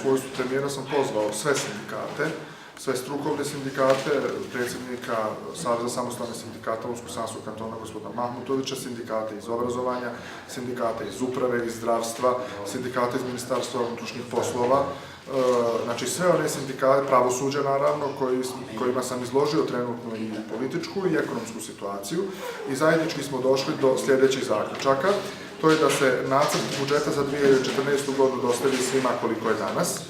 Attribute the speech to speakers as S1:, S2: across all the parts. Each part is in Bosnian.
S1: svojstvu premijera sam pozvao sve sindikate, sve strukovne sindikate, predsjednika Saveza samostalnih sindikata Unsko-Sanskog kantona gospodina Mahmutovića, sindikate iz obrazovanja, sindikate iz uprave, iz zdravstva, sindikate iz Ministarstva unutrašnjih poslova, znači sve one sindikate, pravosuđa naravno, kojima sam izložio trenutno i političku i ekonomsku situaciju i zajednički smo došli do sljedećih zaključaka. To je da se nacrt budžeta za 2014. godinu dostavi svima koliko je danas,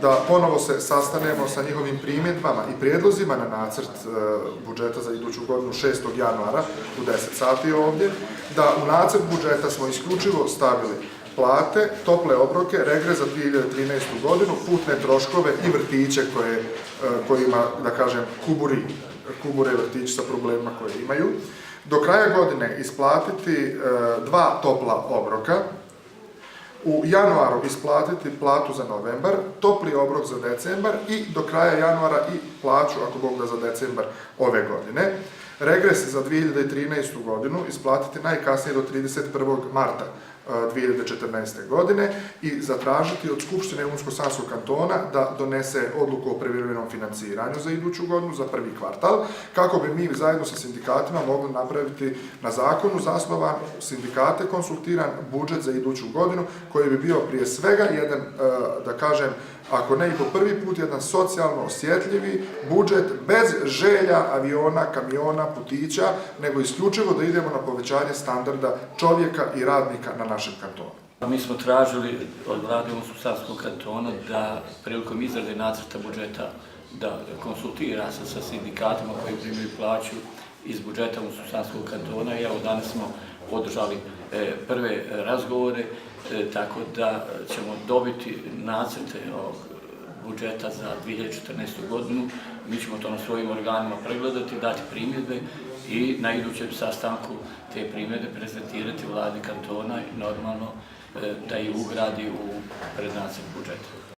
S1: da ponovo se sastanemo sa njihovim primjedbama i prijedlozima na nacrt budžeta za iduću godinu 6. januara u 10 sati ovdje, da u nacrt budžeta smo isključivo stavili plate, tople obroke, regres za 2013. godinu, putne troškove i vrtiće kojima, da kažem, kubure vrtići sa problemima koje imaju. Do kraja godine isplatiti 2 topla obroka, u januaru isplatiti platu za novembar, topli obrok za decembar i do kraja januara i plaću, ako Bog da, za decembar ove godine. Regres za 2013. godinu isplatiti najkasnije do 31. marta 2014. godine i zatražiti od Skupštine Unsko-Sanskog kantona da donese odluku o privremenom financiranju za iduću godinu, za prvi kvartal, kako bi mi zajedno sa sindikatima mogli napraviti na zakonu zasnovan, sindikate konsultiran budžet za iduću godinu, koji bi bio prije svega jedan, da kažem, ako ne i po prvi put, jedan socijalno osjetljivi budžet bez želja, aviona, kamiona, putića, nego isključivo da idemo na povećanje standarda čovjeka i radnika na našem kantonu.
S2: Mi smo tražili od vlade Unsko-Sanskog kantona da prilikom izrade nacrta budžeta da konsultira se sa sindikatima koji primaju plaću iz budžeta Unsko-Sanskog kantona i evo danas smo održali prve razgovore, tako da ćemo dobiti nacrte ovog budžeta za 2014. godinu. Mi ćemo to na svojim organima pregledati, dati primjedbe i na idućem sastanku te primjedbe prezentirati vladi kantona i normalno da ih ugradi u prednacrt budžeta.